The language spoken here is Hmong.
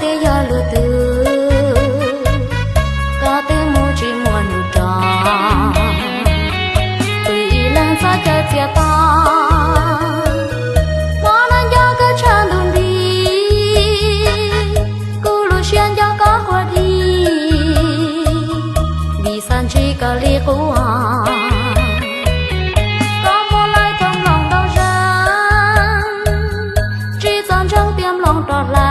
Twb yog luag twg, koj twb mus tsis muaj nus rog, pw ib leeg txhob caw txias to. Hmo no nco koj tshav ntuj nti, kuv lub siab nco koj quas dib. Vim xav ntsib koj li qub, koj muaj lawm tau mloog ntau zag, tsis txhob ntseeg tias mloog rov hla.